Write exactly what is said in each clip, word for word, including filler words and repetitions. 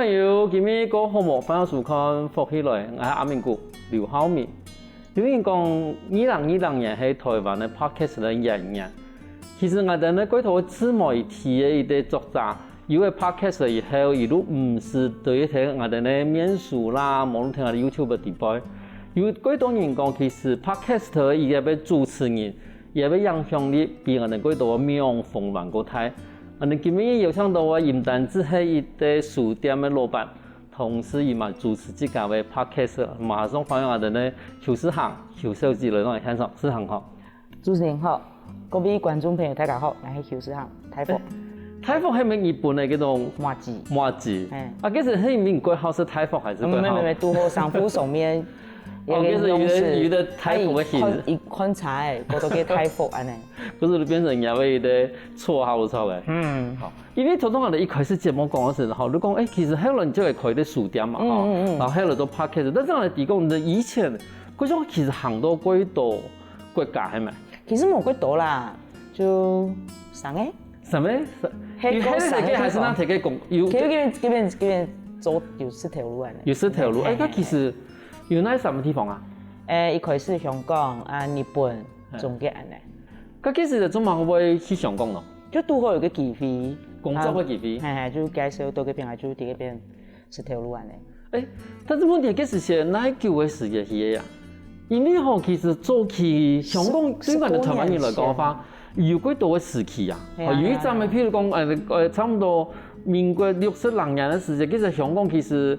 朋友，今日過好無？歡迎收看《福氣來》，𠊎係阿明哥劉浩明。有人講，二零二零年係台灣个 podcast个元年。其實𠊎兜呢，過多自媒體个一個作者，有个 podcast以後，佢都毋使對一個𠊎兜呢面書啦，無論聽𠊎兜YouTube个底背。有過多人講，其實 podcast 个一個主持人，佢个影響力比𠊎兜過多个網紅還過大。𠊎兜今日邀請到个，毋單止係一個書店个老闆， 同時佢嘛主持自家个podcast，馬上歡迎𠊎兜呢邱世航邱小姐來到現場。世航好。主持人好，各位觀眾朋友大家好，𠊎係邱世航，大福。大福係毋係日本个該種麻糬？麻糬。欸。啊，其實係毋係你蓋好食大福還係蓋好？沒沒沒，堵好商務上面，哦，其實有个有个大福个形，一看菜，過多个大福恁仔。可是變成人家个一個綽號了，超个。嗯。好。 因為頭先𠊎兜一開始節目講个時候，你講，欸，其實後來你就會開个書店嘛，吼，嗯嗯嗯。然後後來做podcast，但是𠊎兜講，你以前，可是其實行到幾多國家，係無？其實無幾多啦，就三個。三個？三，你後來个還係那提个講，有，這邊這邊這邊做有食頭路啊呢。有食頭路，欸，該其實有哪三個地方啊？欸，一開始香港啊、日本、中國恁仔。該其實做麼个會去香港呢？ 就堵好有個機會，工作个機會。係係，就介紹到該片，就在該片食頭路恁仔。欸，但是問題，該時節哪久个時間去个呀？因為吼，其實早期香港對𠊎兜台灣人來講个話，有幾多个時期啊。係啊，有一站个，譬如講，呃呃，差不多民國六十零年个時間，其實香港其實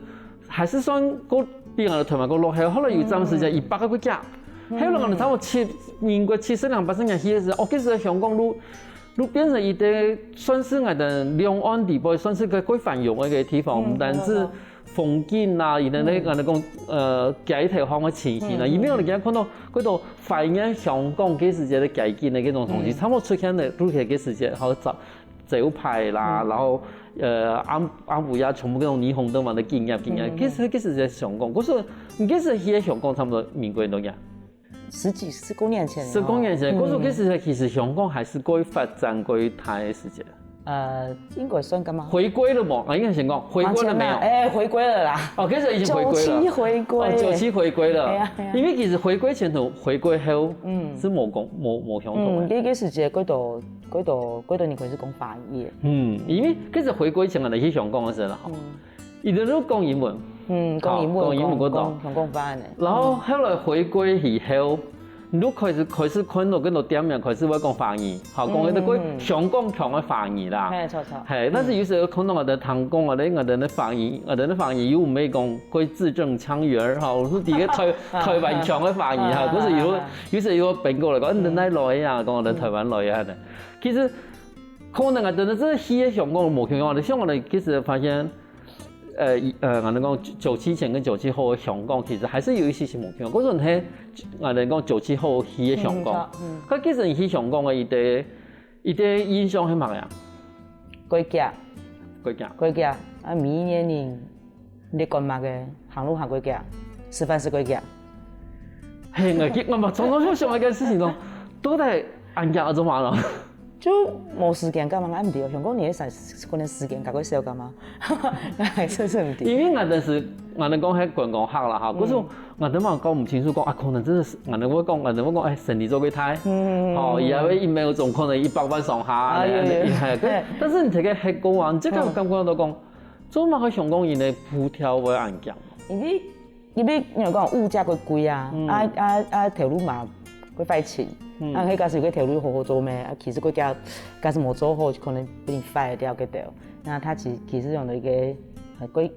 還係算過比𠊎兜台灣過落後。後來有一站時間，一百個國家，後來可能差不多七，民國七十零八十年去个時候，哦，其實香港都 就變成一個算係𠊎兜兩岸地方算係个最繁榮个一個地方，毋單止風景啊，佢等个𠊎兜講，呃，街頭項个情形啊，因為𠊎兜今日看到幾多懷念香港該時節个街景个該種東西，差不多出現了，都係該時節，好招招牌啦，然後呃，暗暗晡夜全部該種霓虹燈嘛，在景仰景仰，該時該時節香港，可是你該時去个香港差不多民國幾多年？ 十幾十過年前了。十過年前，嗯。可是該時其實香港還係過發展過大个時節。呃，應該算幹嘛？回歸了無？啊，應該先講回歸了沒有？往前啦，欸，回歸了啦。哦，該時已經回歸了。九七回歸。哦，九七回歸了。哎呀，哎呀。因為其實回歸前同回歸後，嗯。係無講，無，無相同个。嗯，該，該時節過多，過多，過多人開始講華語个。嗯，因為該時回歸前，𠊎兜去香港个時候啦，吼。嗯。 佢等都講英文。嗯，講英文，好，講英文較多。講，講，講華語呢。然後後來回歸以後，你都開始，開始看到更多店面開始會講華語，好，講該個香港腔个華語啦。嗯，嗯，嗯。係，著，著。係，但是有時候看到𠊎兜聽講啊，𠊎兜个華語，𠊎兜个華語又毋係講過字正腔圓，哈，𠊎係在該台，台灣腔个華語，哈，可是有，有時候又變過來講，嗯，你哪來啊？講𠊎兜台灣來啊，其實可能𠊎兜个這些香港無共樣，像𠊎兜其實發現， 呃，一，呃，𠊎兜講九七前跟九七後个香港，其實還係有一些些無共樣。可是係，𠊎兜講九七後去个香港，嗯，嗯。佢其實去香港个一個，一個印象係麼个啊？過遽。過遽。過遽，啊，每一年人，你講麼个，行路行過遽，食飯食過遽。係，𠊎，𠊎嘛常常就想一個事情咯，到底恁遽愛做麼个咯？ 就無時間幹嘛，𠊎毋知哦。香港人个時，可能時間較過少幹嘛，𠊎還真係毋知。因為𠊎兜係，𠊎兜講係觀光客啦哈，嗯。可是𠊎兜嘛搞毋清楚講啊，可能真的係，𠊎兜會講，𠊎兜會講，哎，生理做過大，嗯。吼，佢還會一秒鐘可能一百萬上下，啊，有，有，有。哎，但，但是你這個係過往，這個感覺到講，做麼个香港人个步調會恁遽？因為 因為你講物價過貴啊，嗯。啊，啊，啊，頭路嘛過壞錢，嗯。啊，該假使有個頭路好好做咩？啊，其實過遽，假使無做好，可能分你壞掉个頭。那佢其，其實用到一個，呃，過，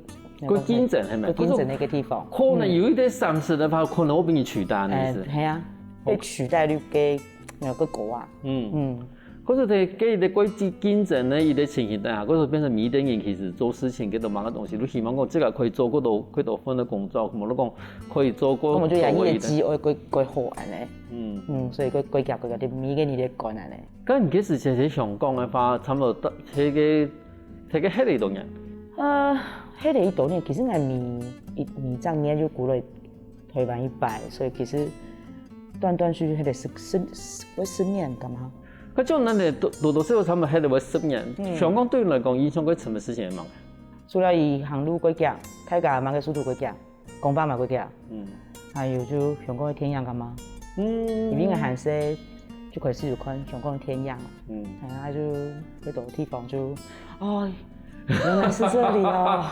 過競爭，係無？過競爭个一個地方。可能有一個閃失个話，可能會分你取代，你意思？哎，係啊，被取代率過，呃，過高啊。嗯。嗯。 可是在，在一個過競，競爭个一個情形底下，可是變成每一個人其實做事情，該兜麼个東西，都希望講自家可以做過多，過多份个工作，無論講可以做過，那麼就業績會過，過好恁仔。嗯。嗯，所以過，過遽，過遽，就每一個人都趕恁仔。該你該時節在香港个話，差不多到，這個，這個歇了幾多年？呃，歇了幾多年，其實𠊎每，一，每隻月就過來 台灣一擺，所以其實斷斷續續歇了十，十，十，會十年幹嘛？該種人呢，多，多多少少差不多歇了會十年。嗯。香港對你來講，印象最深个事情係麼个？除了佢行路過遽，大家嘛个速度過遽，講話嘛過遽，嗯，還有就香港个電影个嘛，嗯，因為𠊎還細就開始有看香港个電影，嗯，哎呀，就很多地方就，哦，原來是這裡哦，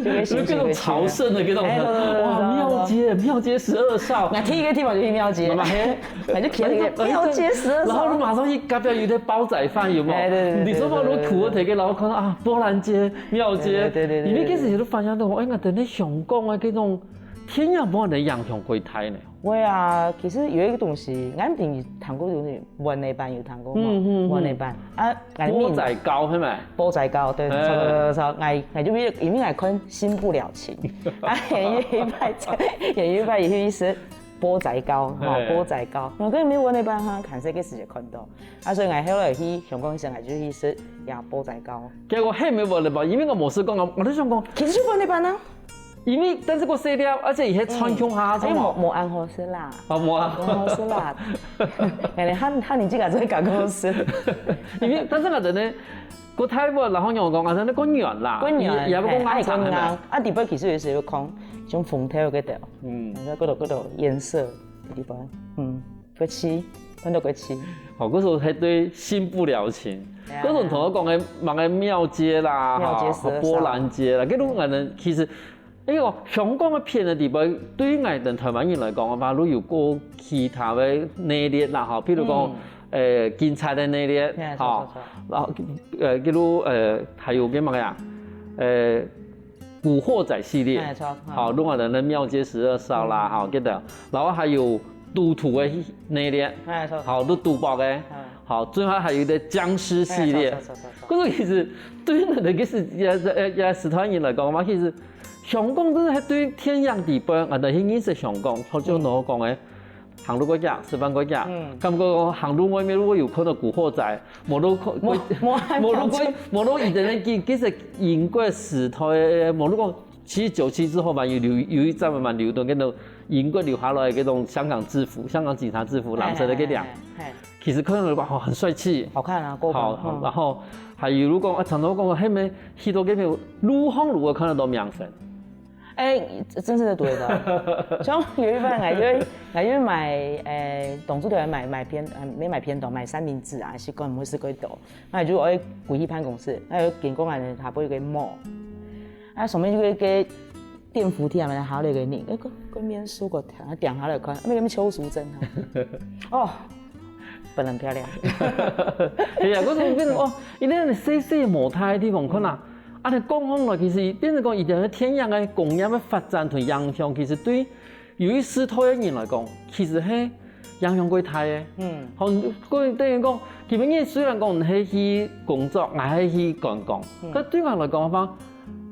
就會心情會起來。有那種朝聖的那種，哎，對，對，對，哇，對，對，廟街，廟街十二少。那第一個地方就去廟街，那麼嘿，那就去那個廟街十二少。然後你馬上去隔壁有一個煲仔飯，有沒有？哎，對，對，對，你說嘛，對，對，對，對。如果苦了，然後看到啊，波蘭街、廟街，對，對，對，對，裡面開始有个發現到，哎，𠊎等在香港的這種電影，無人影響會太呢。會啊，其實有一個東西，𠊎一定談過有你，文那班有談過嗎？嗯，嗯，嗯。文那班啊，𠊎命。波仔糕，係咪？波仔糕，對，哎。錯，錯，錯，錯，𠊎，𠊎就因為，因為𠊎看新不了情，啊，演員一派，演員一派也去吃波仔糕，哈，哎。波仔糕。我跟你們文那班哈，看這個時節看到，啊，所以𠊎後來去香港時，𠊎就去吃呀波仔糕。結果還沒文那班，因為我無事講啊，我就想講，其實就文那班啊。 因為，但是過細粒，而且佢係穿胸下，嗯，哎，無，無恁好食啦。哦，無啊。無好食啦。哎，他，他年紀大，所以較好食。因為，但是𠊎等呢，過大碗，然後仰講，𠊎等呢過軟啦，過軟，也，也毋過硬長，哎，過硬。係無？啊，底背其實有時有空，像紅豆个豆，嗯，然後過多，過多顏色，底背，嗯。 過去，看到過去。好，該時候還對新不了情。對啊。該時候同學講个，麼个廟街啦，廟街十二少。哈，波蘭街啦，該種可能其實，因為香港个片个底背，對於𠊎等台灣人來講个話，如果有過其他个系列啦，哈，譬如講，嗯。呃，警察个系列，對，哈，錯，錯，錯。然後，呃，比如，呃，還有个麼个呀？呃，古惑仔系列，哎，錯，嗯。好，另外呢，廟街十二少啦，嗯。好，記得。然後還有 賭徒个系列，哎，著，著。好，都賭博个，嗯。好，最後還有一個僵屍系列。哎，著，著，著，著，著。可是其實對於𠊎个時，也，也，也時代人來講嘛，其實香港真係對電影底背，𠊎等去認識香港，好像嗯。𠊎講个，行路過遽，食飯過遽，嗯。感覺講行路外面如果有看到古惑仔，無就看，無，無，無就看，無就以前个，其實英國時代个，無就講 其實九七之後嘛，有流，有一陣嘛流行該種英國留下來的該種香港制服，香港警察制服，藍色的該領。嘿，嘿，嘿，嘿。其實看到哇，哦，很帥氣。好看啊，夠棒，好，嗯。然後還有如果，啊，常常講，後面去到該邊，路項如果看得到明星。哎，真是對的。像有一擺，𠊎就，𠊎就買，哎，當初就買，買便，呃，無買便當，買三明治啊，係講毋會食幾多。 啊，就愛歸去辦公室，啊，有經過𠊎下背有個mall，啊，上面有個，個電扶梯啊，下來個人，哎，個，個面書個，啊，點下來看，啊，那個邱淑貞哈，哦，本人漂亮。哎呀，可是變成哦，因為細細無大个地方看啊，啊，你講起來，其實變成講，以前个電影个工業个發展同影響，其實對 有一時代个人來講，其實係影響過大个。嗯。好，過等於講，今日雖然講你係去工作，𠊎係去觀光，嗯。但對𠊎來講个話，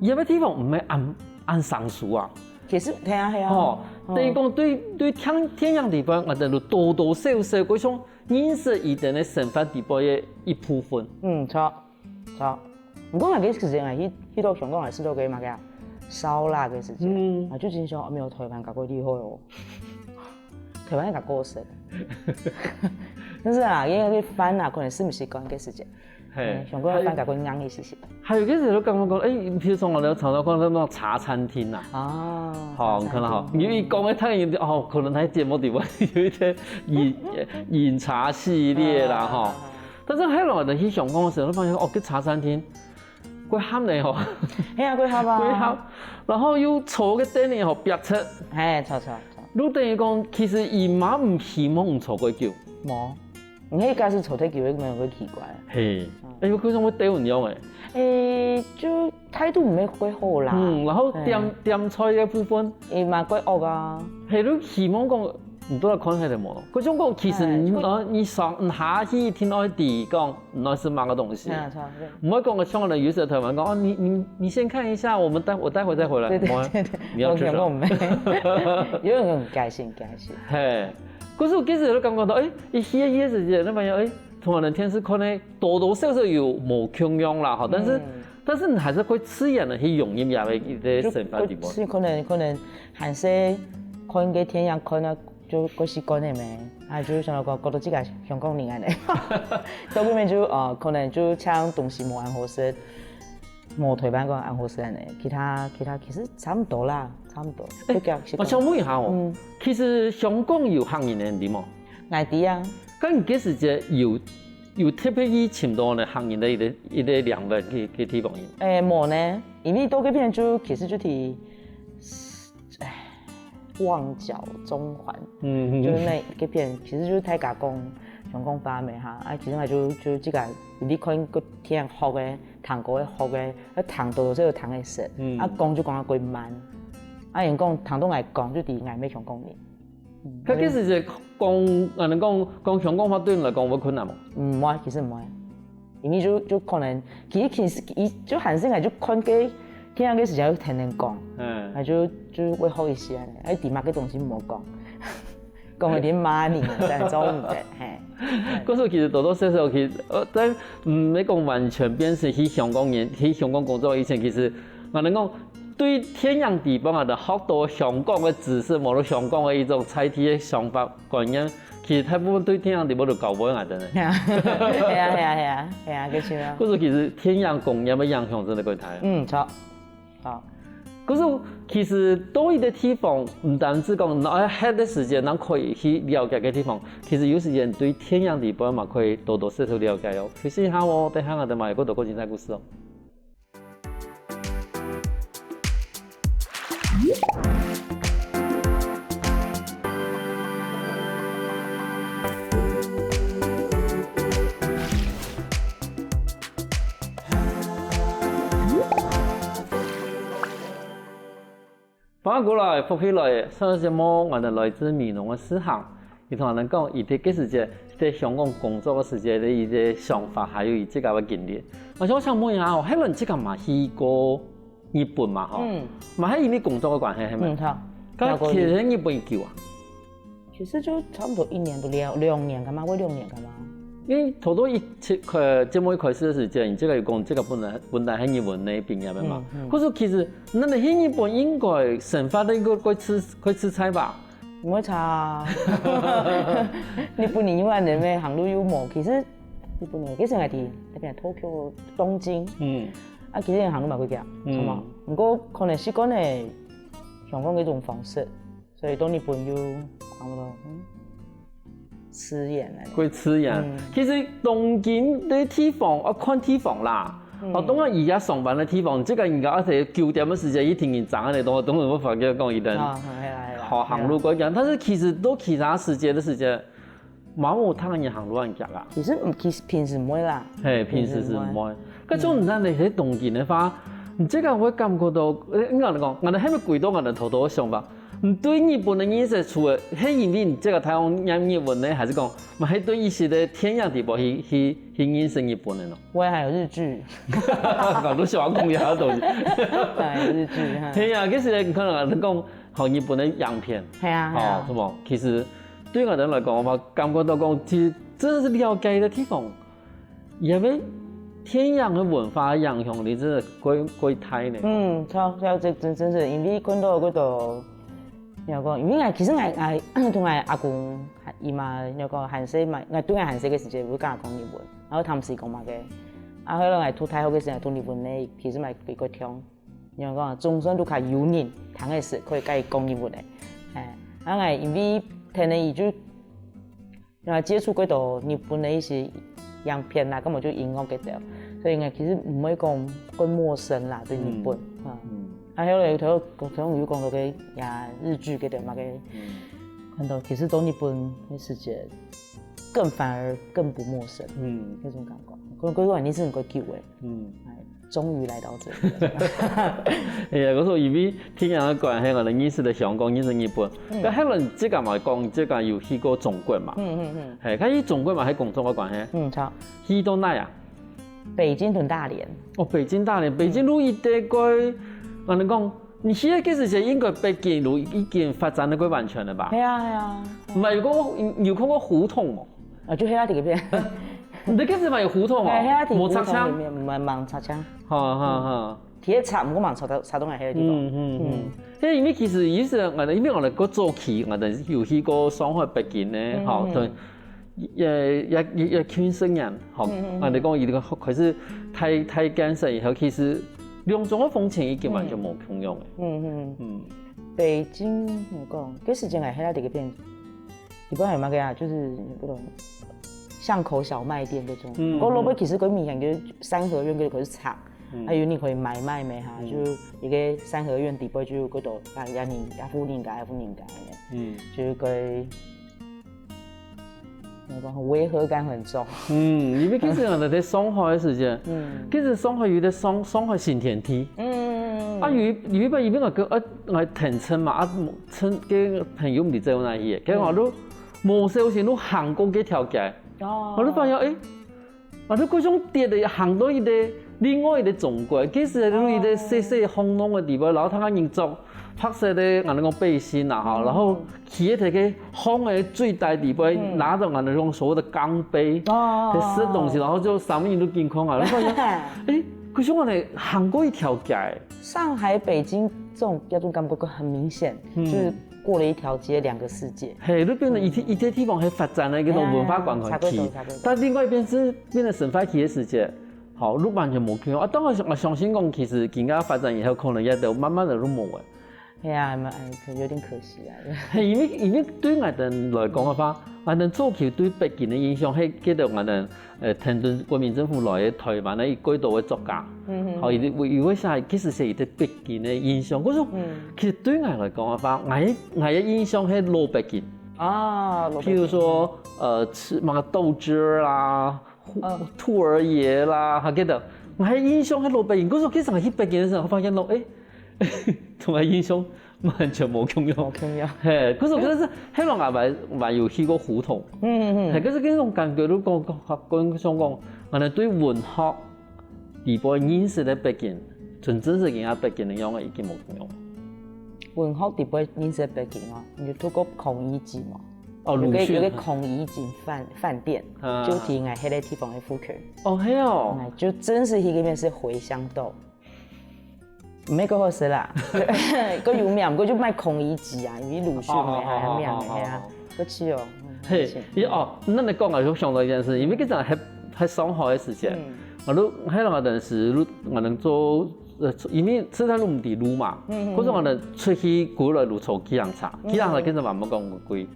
有个地方毋係恁，恁生疏啊。其實，係啊，係啊。吼，嗯。等於講對，對電，電影底背，𠊎等就多多少少，會像認識佢等个生活底背个一部分。嗯，著。 著。毋過𠊎个時節，𠊎去，去到香港，𠊎食到个麼个啊，燒臘个時節，嗯。𠊎就真想，哎喲，台灣較過厲害哦。台灣較過食。但是啊，因為該飯啊，可能食毋習慣个時節，嘿，嗯，香港个飯較過硬一些些。還有，還有个時候感覺講，哎，譬如說我們常常看到那種茶餐廳啊，哦，吼，茶餐廳，你看到吼，嗯。因為講个太遠，哦，可能在節目底背有一些飲，飲茶系列啦，啊，吼。啊，啊。 但是後來呢，去香港个時候，就發現哦，該茶餐廳過狹呢吼，係啊，過狹啊。過狹，然後又坐个凳呢吼，逼䟘。嘿，著，著，著。就等於講，其實佢嘛毋希望你坐過久。無，你該假使坐忒久，會毋會奇怪？嘿，嗯。哎，有可能會得人樣哎。哎，就態度毋會過好啦。嗯，然後點，嘿。點菜个部分，佢嘛過惡啊。嘿，就希望講 你都來看下个無？該種講，其實你，哎，就，呃，你上，你下去一定愛知講，你愛食麼个東西。啊，著，著。毋好講个像人有時台灣講，哦，你，你，你先看一下，我們待，我待會再回來。對，對，無，對，對。你要知道。我，我毋會。有人很開心，開心。嘿，可是𠊎其實都感覺到，哎，一歇一歇時間，那朋友，哎，同人電視看呢，多多少少有無共樣啦，吼，但是，嗯。但是你還是會自然的去融入佢个一個生活裡面。就，是可能，可能還是看个電影看啊 就過習慣了咩，啊，就想到講，覺得自家香港人恁呢。到後面就，呃，可能就像東西無恁好食，無台灣个恁好食呢，其他其他其實差毋多啦，差毋多。哎，不過是講，𠊎想問一下哦，嗯。其實香港有客人个，你知無？𠊎知啊。該你該時節有有特別去尋到呢客人个一個一個領域个个地方去？哎，無呢，因為到該片就其實就係，哎，旺角、中環，嗯，就是那該片，其實就是大家講香港話个哈，啊，其實𠊎就就自家，你看个聽學个，聽過个學个，啊，聽到就有聽个識，嗯。啊，講就講啊過慢，啊，人講聽到𠊎講就知𠊎毋係香港人。嗯，該其實講，恁樣講講香港話對你來講會困難無？嗯，毋會，其實毋會。 因為就就可能，其實其實佢就還是𠊎就看个，聽个時節就天天講，嗯。𠊎就就會學一些呢，哎，知麼个東西毋好講，講有點罵人啊，這樣做毋得，嘿。可是其實多多少少去，呃，但毋係講完全變成去香港人，去香港工作以前，其實，可能講對電影地方啊，就學到香港个知識，無論香港个一種在地个想法、觀念， 其實大部分對電影裡背都教會𠊎等呢。係啊，係啊，係啊，係啊，係啊，个確啊。故所其實電影工業个影響真个過大。嗯，著。好。故所其實到一個地方，毋單止講，哎，歇个時間，咱可以去了解个地方，其實有時間對電影裡背嘛可以多多少少了解哦。休息一下哦，等下𠊎等嘛有更多个精彩故事哦。 歡迎過來，福氣來了。上個節目，𠊎等來自美濃个世行，佢同𠊎等講，佢在該時節，在香港工作个時節个一個想法，還有佢自家个經歷。𠊎想請問一下哦，係你自家嘛去過日本嘛吼？嗯。嘛係因為工作个關係，係無？嗯，好。該其實日本幾久啊？其實就差不多一年多兩兩年，敢嘛？會兩年，敢嘛？因為頭頭一開，呃，節目一開始个時間，你這個有講，這個本來本來係日文个畢業个嘛。嗯，嗯。可是其實，該你去日本應該生活个應該會自會自在吧？毋會差啊。日本人又恁樣咩，行路又無。其實日本人，其實𠊎在那邊Tokyo、東京，嗯。啊，其實行路嘛會行，嗯。係嘛？毋過可能習慣了香港个一種方式。 所以到日本就差不多，嗯，刺眼了。會刺眼。嗯。其實東京个地方，要看地方啦。嗯。哦，當然，佢這上班个地方，這個人家愛在九點个時間，一定人爭个，當然，當然會發覺講佢等，啊，係啦，係啦，好行路過去。但是其實到其他時間个時間， 嘛無聽人行路恁遽啊。其實，嗯，其實平時毋會啦。嘿，平時係毋會。平時毋會。該種你看你去東京个話，你這個會感覺到，呃，應該講，𠊎等係毋係歸到𠊎等頭頭个想法？你對日本个認識，除了係因為你這個大學念日文呢，還係講，嘛係對一些个電影地方去去去認識日本个咯？我還有日劇。𠊎都想要講這個東西。還有日劇哈。對啊，其實你看啊，你講，好，日本个影片，係啊，係啊。哦，係無？其實 對𠊎等來講，𠊎感覺到講，其實真的是了解个地方，因為電影个文化影響力真的過過大呢。嗯，著，著，這真真是因為看到這个，你講，因為𠊎其實𠊎𠊎同𠊎阿公，佢嘛，你講還細嘛，𠊎對𠊎還細个時節，會跟佢講日文，然後佢毋識講麼个，啊，後來𠊎讀大學个時節，讀日文呢，其實嘛比較暢。 你講總算都較有人聽得識，可以跟佢講日文个。哎，啊，𠊎因為天天佢就，啊，接觸過多日本个一些影片啦，根本就音樂个，所以𠊎其實毋會講會陌生啦，對日本，嗯。啊。嗯。啊，後來有頭頭有講到个呀，日劇个嘛个，嗯。看到其實到日本个時節，更反而更不陌生，嗯。那種感覺。可能可能你是很久个，嗯。哎。 終於來到這裡了。哎呀，𠊎說因為電影个關係，𠊎等認識了香港，認識日本。嗯。該後來自家嘛講，自家有去過中國嘛。嗯，嗯，嗯。嘿，該去中國嘛，係工作个關係。嗯，著。去到哪啊？北京同大連。哦，北京、大連，北京路一帶个，嗯。𠊎等講，你去个時節應該北京路已經發展得過完全了吧？係啊，係啊。毋係有看過，有看過胡同無？啊，就係啊，這個片。 你个地方有胡同哦？哎，遐地無插槍？胡同裡面，毋係，無插槍。好，好，好。鐵閘，毋過無插到，插到𠊎个地方。嗯，嗯，嗯。嗯。因為其實意思，因為𠊎等个早期，𠊎等有去過上海、北京呢，嗯，吼，嗯。對，也也也也近十年，吼，嗯，嗯，嗯。𠊎等講，已經開始大大建設以後，其實兩種个風情已經完全無共樣个。嗯嗯。嗯。北京，你講，這時間還還在這個片，一般有麼个啊？就是不懂，巷口小賣店這種。嗯，不過落尾其實佢明顯就是三合院，佢就係長，嗯。還有你可以買賣咩哈，嗯。就一個三合院底背就有幾多，啊，也人也富人家，也富人家个，嗯。就是个。 那種違和感很重。嗯，因為其實𠊎等在上海个時節，嗯。其實上海有點上上海新天地。嗯。啊，有一有一擺，因為𠊎跟啊，𠊎停車嘛，啊，停个朋友毋知走哪去，結果𠊎就無小心就行過該條街，哦。𠊎就發現，誒，𠊎就各種跌个行到一個另外一個中國，其實就一個細細巷弄个地方，然後佢个人著 白色个，𠊎等講背心啦，哈，嗯。然後企在該个巷个最底底背，嗯。拿著𠊎等講所謂个鋼杯，哦。在食東西，然後就三個人都驚慌啊，然後發現，誒，可是𠊎等行過一條街。上海、北京這種，這種感覺很明顯，嗯。就是過了一條街，兩個世界。嘿，就變成一地，嗯。一地地方還發展了一種文化觀光區。嗯，差不多，差不多。但另外一邊係變成生態區个時節，好，就完全無共樣。啊，當然，𠊎相信講，其實經濟發展以後，可能也都慢慢个就無了。 係啊，蠻，哎，有點可惜啊。嘿，因為，因為對𠊎等來講个話，𠊎等早期對北京个印象，係記得𠊎等，呃，聽著國民政府來个台灣个一個多个作家，嗯哼。好，有的，有，有个寫，其實係有對北京个印象。可是，嗯。其實對𠊎來講个話，𠊎，𠊎个印象係老北京。啊，老北京。譬如說，呃，吃，麼个豆汁儿啦，兔，嗯。兔兒爺啦，還記得？𠊎个印象係老北京。可是其實𠊎去北京个時候，發現咯，誒， 同𠊎印象完全無共樣。無共樣。嘿，可是，可是，後來𠊎還，還有去過胡同。嗯，嗯，嗯。嘿，可是這種感覺，就講，講，講，想講，𠊎等對文學底背認識个北京，真正式个北京个樣仔已經無共樣。文學底背認識个北京哦，你有去過孔乙己無？哦，有個，魯迅。有個孔乙己飯，飯店，啊。就在𠊎該個地方个附近。哦，係哦。哎，就真係去該片係茴香豆。 毋係，較好食啦，較有名，毋過就賣孔乙己啊，因為魯迅个，哦，哦，哦，還有名个，哦，哦，係啊，哦。過去哦，嗯，嘿，還有錢。哦，那你講啊，就想到一件事，因為之前還，還上海个時節，嗯。𠊎都，還有當時，𠊎等做，呃，因為實在都毋知路嘛，嗯，嗯，可是𠊎等出去過來就坐計程車，嗯。計程車其實嘛無講貴，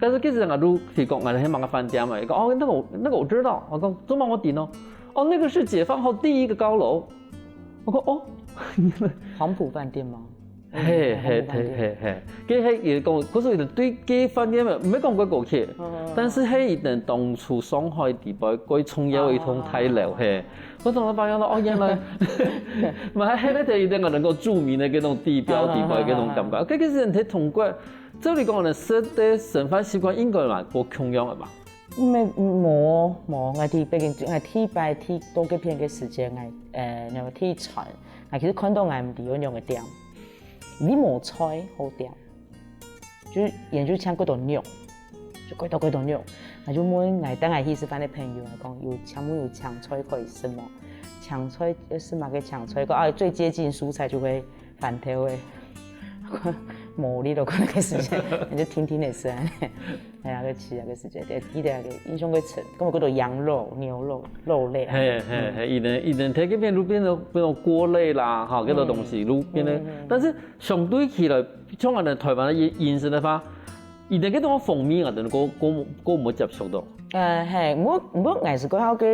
但是其實𠊎都去講，𠊎等係麼个飯店嘛，佢講，哦，那個我，那個我知道，𠊎講，做麼个你知哦？哦，那個是解放後第一個高樓。 𠊎講，哦，原來。黃埔飯店嗎？嘿，嘿，黃埔飯店。嘿，嘿，嘿。該，該佢講，可是佢對該飯店毋係講過過去，嗯。但是係佢等當初上海底背最重要个一棟大樓，哦。嘿。𠊎當時發現到，哦，原來，嘛，係該個一個能夠著名个該種地標底背个該種感覺。嗯，嗯，嗯，嗯。該個係人在中國，照理講呢，食个生活習慣應該嘛，無共樣个吧？ 無，無，無，𠊎第一擺，𠊎第一擺去到該片个時節，𠊎，呃，然後第一餐，𠊎其實看到𠊎毋知有仰个店，你無菜好點，就人就請幾多肉，就幾多幾多肉，𠊎就問𠊎帶𠊎去食飯个朋友，𠊎講有請問有青菜可以食無？青菜，呃，係麼个青菜？講啊，最接近蔬菜就會 番豆仔。無力咯，可能該時節，你就定定仔食啊。哎呀，該時啊，該時節，對，記得該印象較深，根本叫做羊肉、牛肉、肉類啊。嘿，嘿，嗯。嘿，佢等，佢等在該片就變成，變成鍋類啦，哈，該種東西，嗯。就變成，嗯，嗯。但是相對起來，像𠊎等台灣个飲，飲食个話，佢等該種風味啊，等於過，過，過無接觸到。呃，嘿，毋過，毋過𠊎係較好个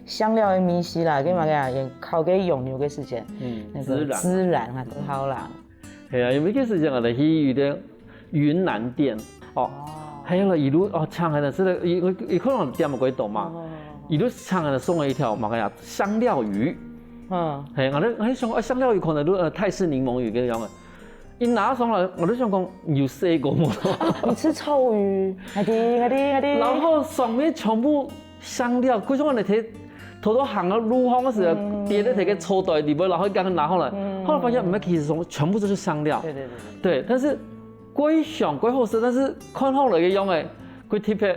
香料个味緒啦，該麼个啊，也靠个用油个時間，嗯，那個孜然。孜然啊，較好啦。 係啊，因為該時節𠊎等去有點雲南店，哦，哦。還有了，一路，哦，請還係，佢，佢，佢可能店毋會多嘛，哦。一路請還送了一條麼个呀，香料魚。嗯。嘿，𠊎就，𠊎就想，哎，香料魚可能就，呃，泰式檸檬魚該樣个。一拿上來，𠊎就想講，有試過無？你吃臭魚？𠊎的，𠊎的，𠊎的。然後上面全部 香料，故所𠊎等在偷偷行到路項个時候，嗯。跌在該个草堆裡背，然後剛剛拿上來，嗯。後來發現，嗯，其實全部都是香料。對，對，對，對。對，但是過香過好食，但是看好了个樣欸，過特別。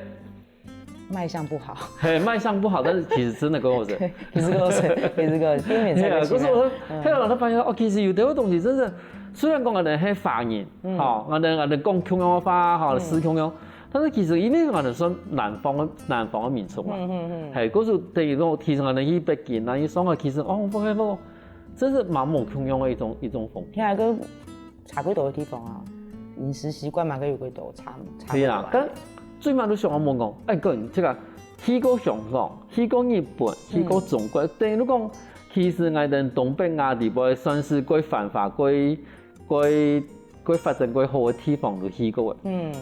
賣相不好。嘿，賣相不好，但是其實真的過好食。對，其實過好食，其實過好食，店員才過好食。嘿啊，故所𠊎，嗯。後來𠊎發現，哦，其實有兜个東西真的，雖然講𠊎等係華人，嗯。吼，𠊎等，𠊎等講共樣个話，吼，嗯。係共樣， 但是其實因為𠊎等算南方个，南方个民族嘛，嗯，嗯，嗯。嘿，故所等於講，其實𠊎等去北京啊，去上海，其實，哦，發現講，真是蠻無共樣个一種一種風格。聽下个差幾多个地方啊，飲食習慣嘛，个有幾多差差。對啦，但最尾都想要問講，哎，哥，你這個去過香港，去過日本，去過中國，等於講，其實𠊎等東北亞地方算是過繁華、過過過發展過好个地方都去過个。嗯。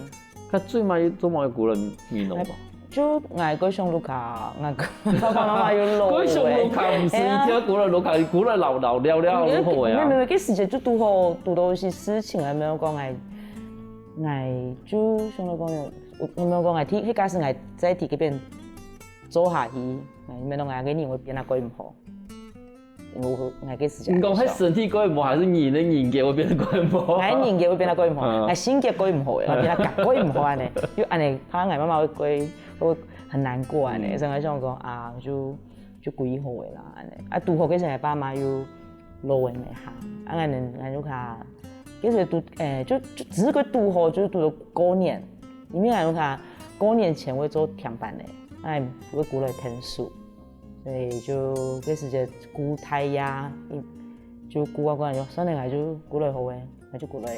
該最尾做麼个過來美濃無？就𠊎過想屋下，𠊎爸爸媽媽又老了。過想屋下，毋係一定過來屋下，過來老老了了就好个啊。沒有沒有，該時節就堵好堵到一些事情啊，沒有講𠊎，𠊎就想到講，我沒有講𠊎提，該假使𠊎在提該邊做下去，𠊎沒有講𠊎个人會變得過毋好。 我𠊎个時間。你講係身體過毋好，還是你的人格會變得過毋好？𠊎人格會變得過毋好，𠊎性格過毋好，𠊎變得過毋好恁呢，又恁呢，怕𠊎媽媽會過，會很難過恁呢，所以𠊎想講啊，就就過好个啦恁呢。啊，堵好該時𠊎爸媽又老人了哈，啊，𠊎等𠊎就看，其實堵，誒，就就只是過堵好，就是堵到過年，因為𠊎就看過年前會做添班个，哎，會過來𢯭手。 所以就該時節顧大爺，就顧啊顧啊，就算了，𠊎就過來好个，𠊎就過來。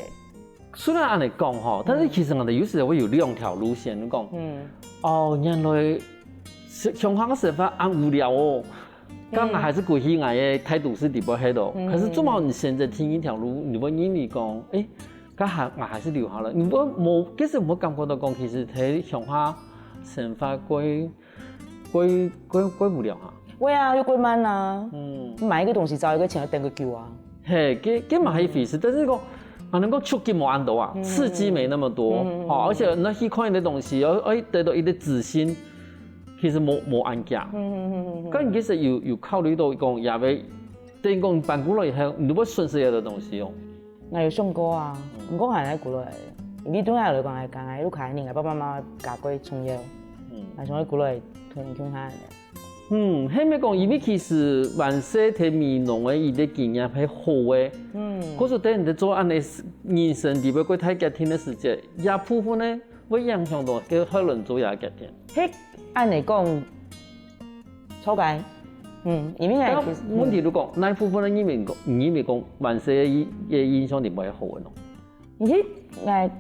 雖然恁呢講吼，但是其實𠊎等有時會有兩條路線，你講，嗯，哦，原來鄉下个生活恁無聊哦，該𠊎還是歸去𠊎个大都市地方歇咯。可是做麼个你選擇第二條路，你會認為講，誒，該還𠊎還是留下來，你會無，其實有無感覺到講，其實在鄉下生活過 過過過無聊哈。會啊，又過慢啊。嗯，買一個東西找一個錢要等个久啊。嘿，這這嘛係一回事，但是講，啊，能夠觸及無恁多啊，刺激沒那麼多，哦，而且那去看一個東西，要哎得到一個資訊，其實無無恁強。嗯嗯嗯嗯。但其實有有考慮到講，也會等講搬過來以後，你都會損失一個東西哦。 𠊎有想過啊，毋過還係過來，因為對𠊎來講，𠊎講𠊎屋下人，𠊎爸爸媽媽家過重要，𠊎想愛過來同佢共下。嗯，係毋係講，因為其實還細在美濃个一個經驗係好个，嗯，可是等你做恁呢人生地位過大決定个時節，這部分呢會影響到該後來做這決定。係恁呢講， 錯个，嗯，因為𠊎其實，問題就講，哪部分个人民講，人民講，還細个印个印象你毋會好个咯？其實𠊎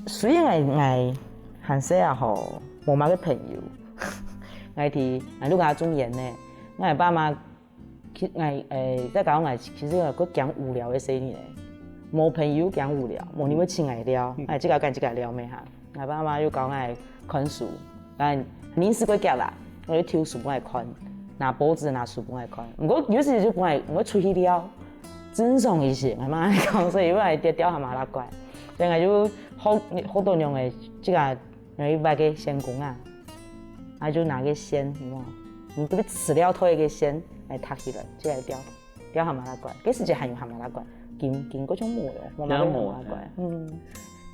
雖然𠊎還細啊吼，無麼个朋友，𠊎提𠊎屋下種菸呢，𠊎爸媽，其𠊎誒，再講𠊎其實𠊎過驚無聊个細人呢，無朋友驚無聊，無人會請𠊎尞，𠊎自家跟自家尞咩哈。 𠊎爸媽又教𠊎看書，但臨時過遽啦，𠊎就偷書分𠊎看，拿報紙拿書分𠊎看。毋過有時就分𠊎，𠊎出去尞，正常一些，𠊎媽講，所以𠊎跌掉還蠻拉乖。所以𠊎就學學到用个這個用一把个線工啊，啊就拿个線，有無？你特別飼料頭个線來搭起來，這個掉。 掉蛤蟆拉罐，該時節還有蛤蟆拉罐，今今過就無了，無買過蛤蟆拉罐。嗯，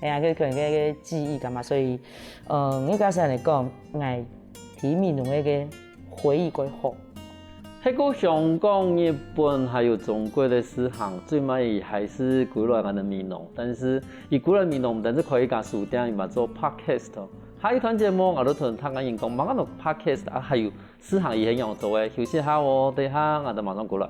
哎呀，該可能該个記憶感嘛，所以，呃，應該係恁樣講，𠊎對美濃个个回憶過好。係過香港、日本還有中國个時行，最尾佢還係歸來𠊎等美濃。但是佢歸來美濃，毋單止開一家書店，佢嘛做podcast哦。下一段節目，𠊎就同大家人講，麼个安到podcast啊，還有 時行佢係仰做个，休息下哦，等下𠊎兜馬上過來。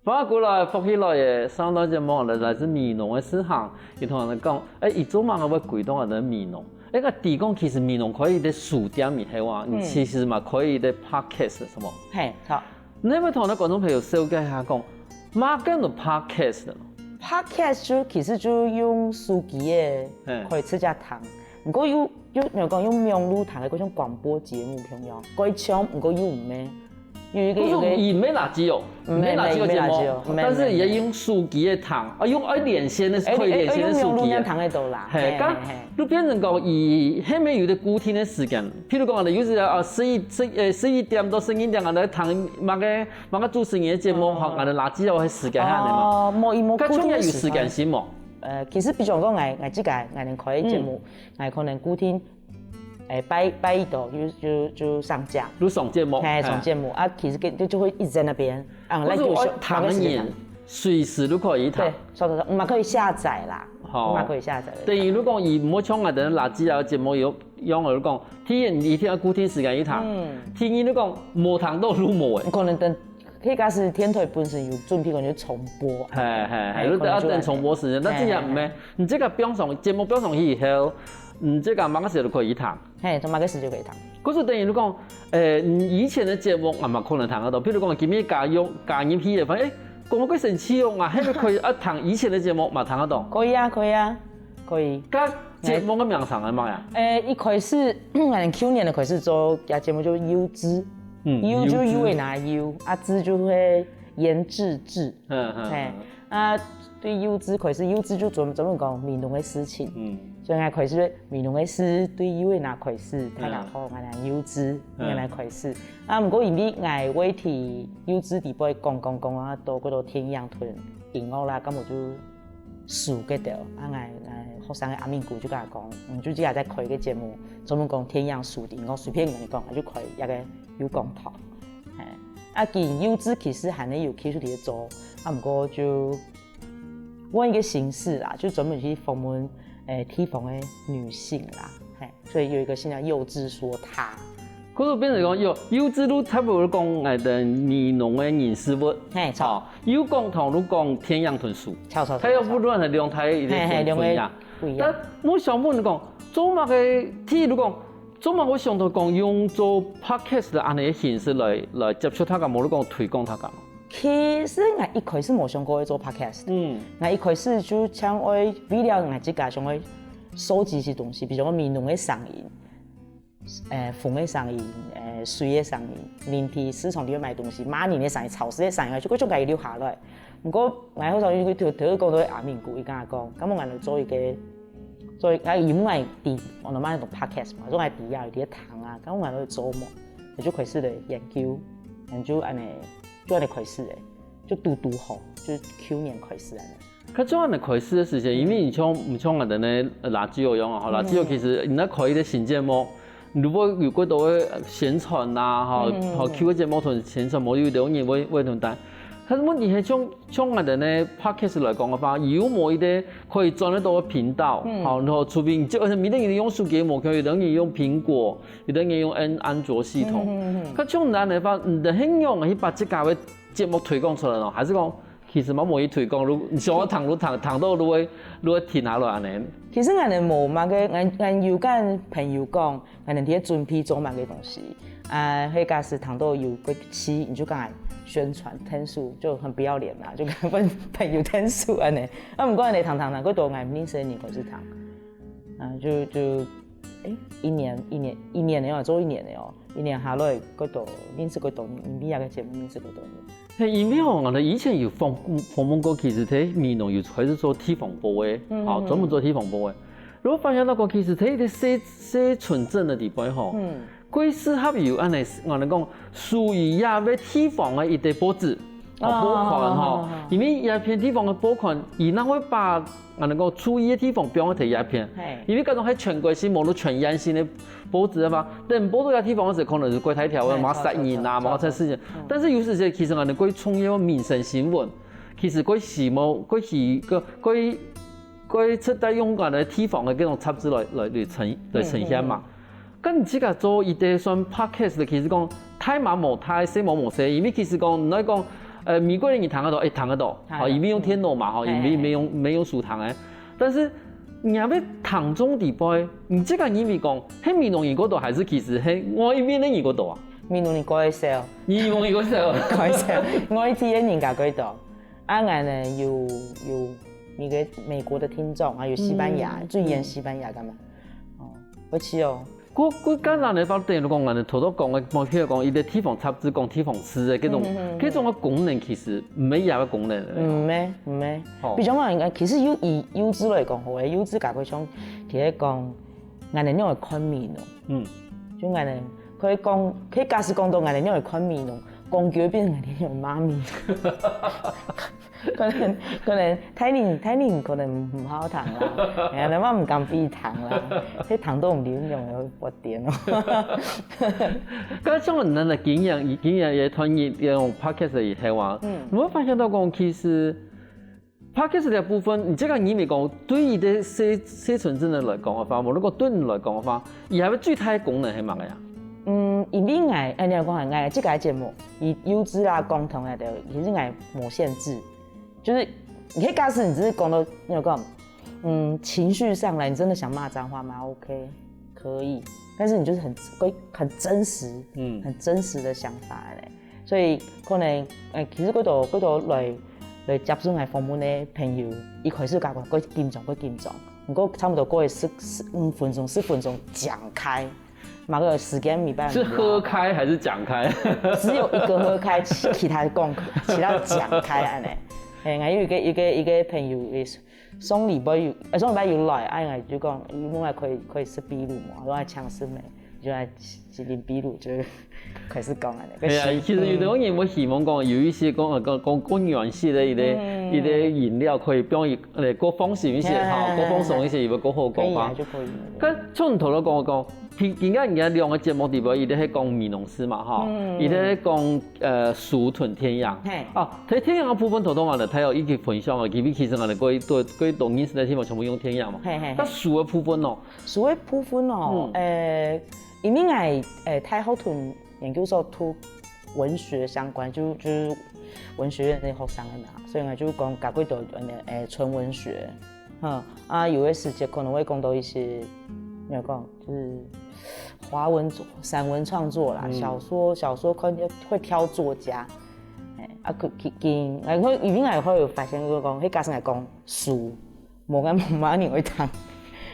歡迎過來，福氣來了！上段節目來來自美濃个時行，佢同𠊎兜講，誒，佢做麼个會歸到𠊎兜美濃？誒，𠊎知講其實美濃開一個書店以後啊，你其實嘛開一個podcast，係無？嘿，好。你會同𠊎兜觀眾朋友紹介一下講，麼个安到podcast呢？Podcast就其實就用手機仔開始在聽，毋過又又，你講用網路聽个，好像廣播節目共樣，蓋像，毋過又毋係。 有一個有一個，佢毋係垃圾哦，毋係垃圾个節目，但是也用手機个聽，啊，用愛連線个，可以連線个手機个。用網路聽得到啦。嘿，該就變成講，佢係無有一個固定个時間，譬如講，𠊎兜有時啊，十一十誒十一點到十二點，𠊎兜聽麼个麼个主持人个節目，吼，𠊎兜垃圾哦，該時間係恁樣嘛。哦，無，佢無固定个時間。該中間有時間性無？呃，其實比如講，𠊎𠊎自家，𠊎兜開个節目，𠊎可能固定哎，拜拜一到就就就上架，就上節目，哎，上節目啊，其实就就会一直在那边，啊，但是我谈个人，随时都可以谈，对，说说说，嘛可以下载啦，好，嘛可以下载。等于如果以目前个人垃圾啊节目有用，我讲，第一你一定要固定时间去谈，嗯，第二你讲无谈到路无哎，可能等。 佢假使電台本身有準備，可能就重播。係係係，你得要等重播時間，但這樣毋係，你這個放上節目放上去以後，你這個麼个時候都可以聽。係，做麼个時就可以聽。可是等於你講，誒，你以前个節目啊嘛可能聽得到，譬如講今日加入加入去个，發現誒，講到幾神奇哦，啊，係毋係可以啊聽以前个節目嘛聽得到？可以啊，可以啊，可以。該節目个名稱係麼个啊？誒，一開始，可能舊年个開始做，這節目就優質。 嗯，優就優个那優，啊質就係研製製，嗯嗯，係，啊對優質開始，優質就專專門講美濃个事情，嗯，所以𠊎開始美濃个事，對優个那開始，大家好，𠊎來優質，𠊎來開始，啊毋過因為𠊎會提優質底背講講講啊，到過到電影同音樂啦，咁我就輸个掉，啊𠊎𠊎學生个阿明哥就跟佢講，嗯，就這下在開个節目，專門講電影、書、音樂，隨便跟你講，就開一个 有講頭。係，啊佢優質其實還係有繼續在做，啊毋過就換一個形式啦，就專門去訪問誒地方个女性啦，係，所以有一個新的優質說她。可是變成講有優質都差不多講誒的美濃个人事物，係，錯，有講頭都講電影同書，錯錯，佢又不斷的兩大一個係係兩個分野。不一樣。但我想問你講，做麼个，譬如講，做麼个會想到講用做 podcast 的恁樣个形式來來接觸大家，無你講推廣大家嘛？其實𠊎一開始無想過會做 podcast，嗯，𠊎一開始就想愛為了𠊎自家想愛收集一些東西，比如講美濃个聲音，誒風个聲音，誒水个聲音，人去市場裡面買東西，罵人个聲音，吵事个聲音，就各種各樣留下來。毋過𠊎好想有個頭頭講到阿明哥，佢跟我講，咁我來做一個，做一個，因為𠊎知，我那麼種 podcast 嘛，做𠊎知啊，有啲聽啊，咁我來做麼，我就開始來研究，研究恁樣。 就恁樣開始个，就堵堵好，就舊年開始恁樣。佢做恁樣開始个時間，因為你像毋像𠊎等呢垃圾油用啊，吼，垃圾油其實你那開一個新節目，如果有過多个宣傳啦，吼，吼，舊个節目同宣傳，無有兩年會會同單。但是問題係像像𠊎等呢 podcast 來講个話，有無一個可以轉得到个頻道，吼，然後除非你就而且每個人用手機無，可能有人用蘋果，有人用安安卓系統，佢像恁樣个話，你等很容易把自家个 節目推廣出來咯，還係講其實嘛無去推廣，如你想要聽就聽，聽到就會就會停下來恁樣。其實𠊎等無麼个，𠊎𠊎有跟朋友講，𠊎等在準備做麼个東西。啊，佢假使聽到有個期，你就跟佢宣傳，天數就很不要臉啦，就跟分朋友天數恁樣。啊，毋過恁樣聽聽聽，過多𠊎毋認識个人開始聽，啊，就就誒，一年一年一年个哦，做一年个哦。 一年下來，過多認識過多人，因為這個節目認識過多人。係，因為吼，𠊎等以前有訪訪問過，其實在美濃有開始做地方報个，吼，專門做地方報个。然後發現到講，其實在一個細細村鎮个地方吼，嗯，最適合有恁樣，𠊎等講屬於這個地方个一個報紙。 哦，報刊吼，因為這片地方个報刊，佢哪會把恁樣講注意个地方放在這片，因為該種係全國性、無論全縣性个報紙嘛，等報到這地方个時，可能係過大條个，嘛殺人啊，嘛殺事情。但是有時節，其實𠊎等過重要个民生新聞，其實過希望、過希、過過過值得用𠊎等地方个這種雜誌來來來呈來呈現嘛。 該你自家做一個算 podcast 个，其實講大嘛無大，細嘛無細，因為其實講，你來講，呃，美國人你聽得到，誒，聽得到，吼，因為用電腦嘛，吼，因為毋係用毋係用手聽个。但是你也愛聽眾底背，你自家認為講，係美濃人較多，還係其實係外面个人較多啊？美濃人較少，美濃人較少。較少，外地个人較較多。啊，𠊎呢有有那個美國的聽眾啊，有西班牙，最遠西班牙个嘛，哦，而且哦。 過過簡單个話，等於講，𠊎等頭頭講个，譬如講，一個地方雜誌講地方事个，這種這種个功能其實毋係這個功能个。毋係毋係，比如講，其實有以幼稚來講好个，幼稚假佢像，其實講，𠊎等仰會看美濃，嗯，就𠊎等可以講，可以假使講到𠊎等仰會看美濃，講久變成𠊎等仰會罵美濃。可能可能大人大人可能毋好聽啦，哎呀，你嘛毋敢分佢聽啦，佢聽到毋知用會發癲哦。該像你个經驗，經驗也團業也用 podcast 以後啊，嗯，你會發現到講，其實 podcast 的部分，你這個你沒講，對於這些些純真的來講的話，無論講對你來講的話，佢還有最大的功能係麼个呀？嗯，因為𠊎，哎，你講𠊎這個節目，以優質啦、溝通啊的，其實𠊎無限制，就是你可以假使你只是講到那个，嗯，情绪上来，你真的想骂脏话吗？OK，可以，但是你就是很会很真实，嗯，很真实的想法嘞。所以可能，呃，其实过多过多来来接受来访问的朋友，一开始感觉过紧张，过紧张，不过差不多过了十十五分钟、十分钟讲开，马个时间没办法。是喝开还是讲开？只有一个喝开，其其他讲，其他讲开安尼。哎，还有一个一个一个朋友也是，上礼拜有，呃，上礼拜有来，哎，就讲，你们还可以可以吃秘鲁嘛，我还抢吃没，就来吃点秘鲁，就开始讲安尼。哎呀，其实有的人也会希望讲有一些讲讲讲讲软式的一个一个饮料可以帮伊呃过放松一些哈，过放松一些，也会过好讲嘛。就可以。跟从头来讲讲，今今天人家两个节目里边，一个是讲美容师嘛哈，一个是讲呃书同电影。嘿啊，在电影的部分，头头啊呢，他有一个分享啊，因为其实啊，过多过多认识的地方全部用电影嘛。嘿嘿嘿那书的部分哦，书的部分哦，呃，因为我呃大学同研究所读文学相关，就就是文学院的学生的嘛，所以我就讲搞过多呃纯文学，哈啊，有的时节可能会讲到一些，怎么讲，就是华文作散文创作啦，小说小说可能会挑作家，哎啊，可可，然后因为我会有发现，就是讲，迄假使来讲书。 无个妈妈你会听，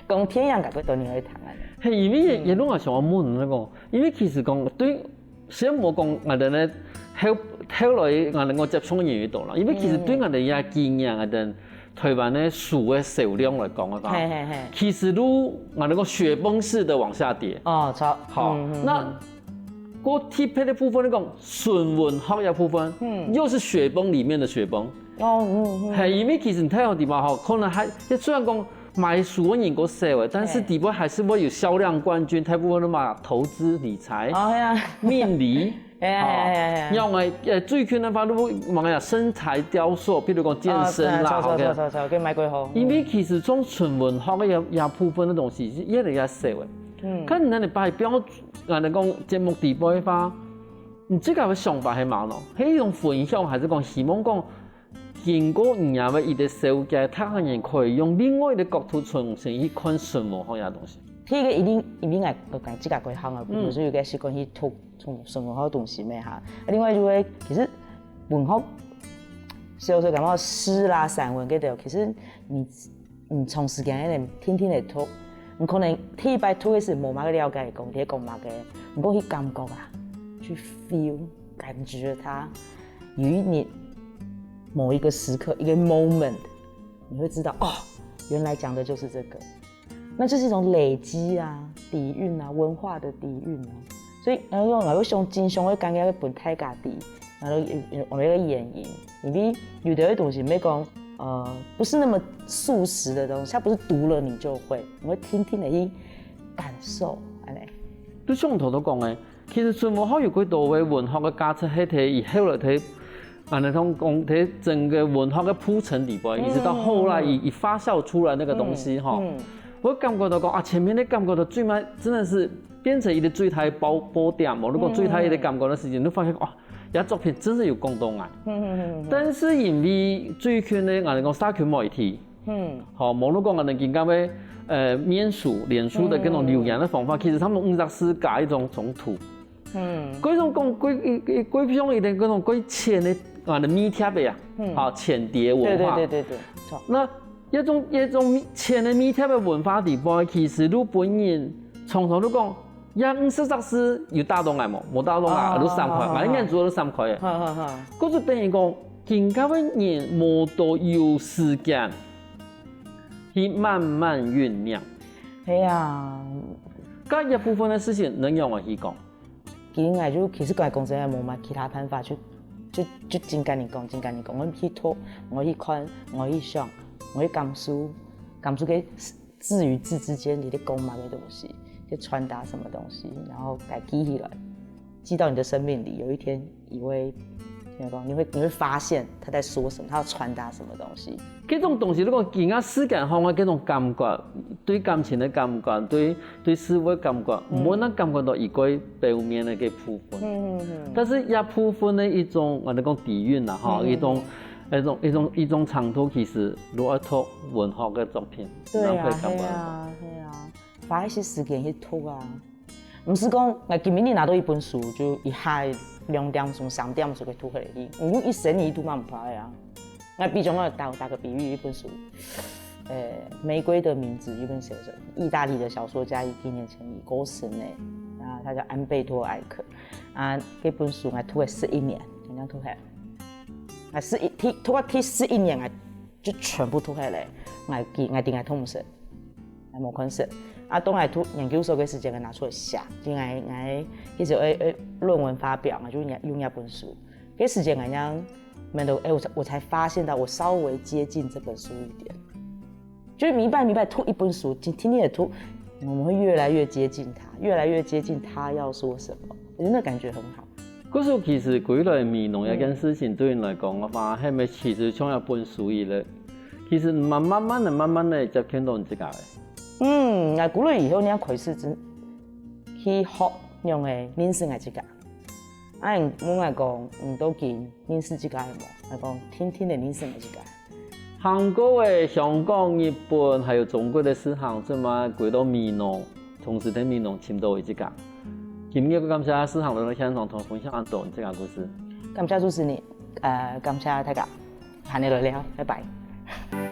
讲天阳个个都你会听啊。嘿，因为也也弄啊想要问那个，因为其实讲对，先莫讲俺的呢，后后来俺能够接触的人越多了，因为其实对俺的也经验，俺的台湾的书的销量来讲的话，嘿嘿嘿，其实都俺能够雪崩式的往下跌。哦，超好，那过特别的部分，你讲纯文学的部分，嗯，又是雪崩里面的雪崩。哦，嗯嗯，嘿，因为其实你睇下地方吼，可能还虽然讲买书的人够少诶，但是底部还是会有销量冠军，大部分都嘛投资理财、哦呀，命理。哎哎哎哎，然后呃，最近的话，如果嘛呀，身材雕塑，比如讲健身啦啊，错错，OK 错。错错，跟买过好，因为其实种纯文学的也也部分的东西是越来越少诶。嗯，看你那里摆标，俺来讲节目底部的话，你这个想法还蛮咯，是一种分享，还是讲希望讲经过你啊个一个了解，他人可以用另外的角度重新去看生活好样东西。第一个一定一定来讲自家过行啊，不是有个习惯去读从生活好东西咩哈。另外就会其实文学，小说感觉诗啦、散文这种，其实你你长时间那天天的读，你可能第一摆读的时无么个了解，讲你讲么个，不过去感觉啊，去 feel，感觉它。有一年某一个时刻，一个 moment，你会知道哦，原来讲的就是这个。那就是一种累积啊，底蕴啊，文化的底蕴啊。所以，然后用，然后用金兄会刚刚本太家底，然后我那个原因，因为有的东西没讲，呃，不是那么速食的东西，它不是读了你就会，你会听听的去感受，哎。就像头头讲的，其实春文好有几多位文学的价值，黑提以后来提。啊，那种讲，提整个文化的铺陈里边，一直到后来以以发酵出来那个东西哈，我感觉到讲啊，前面的感觉到最慢，真的是变成一个最大的包包点嘛。如果最大一个感觉的事情，你发现哇，这作品真是有共同啊。但是因为最近呢，俺讲社群媒体，嗯，好，网络讲俺们今天的呃面书、脸书的各种留言的方法，其实他们五十四加一种冲突。 嗯，各种讲，各各各种一点各种各浅的啊，的密贴的呀，嗯，好浅碟文化，对对对对对，错。那一种一种浅的密贴的文化底部，其实日本人常常都讲，也五十只是有打动来嘛，无打动啊，都三块，反正人做都三块的，哈哈哈。可是等于讲，更加的人无多有时间去慢慢酝酿。系啊，搿一部分的事情，能让我去讲。 其实我就其实讲讲真的，无嘛其他办法去就就盡甲人講，盡甲人講，𠊎去讀，𠊎去看，𠊎去想，𠊎去感受，感受个字與字之間，你在講麼个東西，在傳達什麼東西，然後該記起來，記到你的生命裡，有一天你會，怎麼講？你會你會發現他在說什麼，他要傳達什麼東西。這種東西，如果經過時間，吼，𠊎這種感覺，對感情的感覺，對對事物的感覺，毋會那感覺到一個表面的个部分。嗯嗯嗯。但是這部分的一種，𠊎等講底蘊啦，吼，一種一種一種一種程度，其實如果讀文學个作品，對啊，那會感覺對啊，對啊，花一些時間去讀啊。毋是講，𠊎今晡日拿到一本書，就一下兩點鐘、三點鐘就讀下去，毋用一生你都買毋破个啊。𠊎比如講，𠊎打打個比喻，一本書，呃，《玫瑰的名字》一本小說，意大利的小說家，幾年前已過身了，啊，他叫安貝托·艾克，啊，這本書𠊎讀了十一年，恁樣讀下，啊，十一，讀讀到第十一年，𠊎就全部讀下來，𠊎記，𠊎定𠊎讀毋識。 還無看識。啊，當𠊎讀研究所个時間，𠊎拿出來寫，就𠊎𠊎一直愛愛論文發表嘛，就用用這本書。該時間𠊎樣，面對，哎，我才我才發現到我稍微接近這本書一點，就是明白明白讀一本書，天天天的讀，我們會越來越接近它，越來越接近它要說什麼，我覺得那感覺很好。故所其實歸來美濃這件事情對你來講个話，係毋係其實像一本書一樣，其實慢慢慢的、慢慢的接近到你自家个。嗯，𠊎歸來以後，你要開始真去學仰个認識𠊎自家。啊，你問𠊎講，你都已經認識自家了無？𠊎講，定定个認識𠊎自家。行過个香港、日本還有中國个事項，做麼个歸到美濃，同時在美濃尋到你自家。今日感謝世行來到現場同分享恁多你自家故事。感謝主持人，呃，感謝大家，下日來尞，拜拜。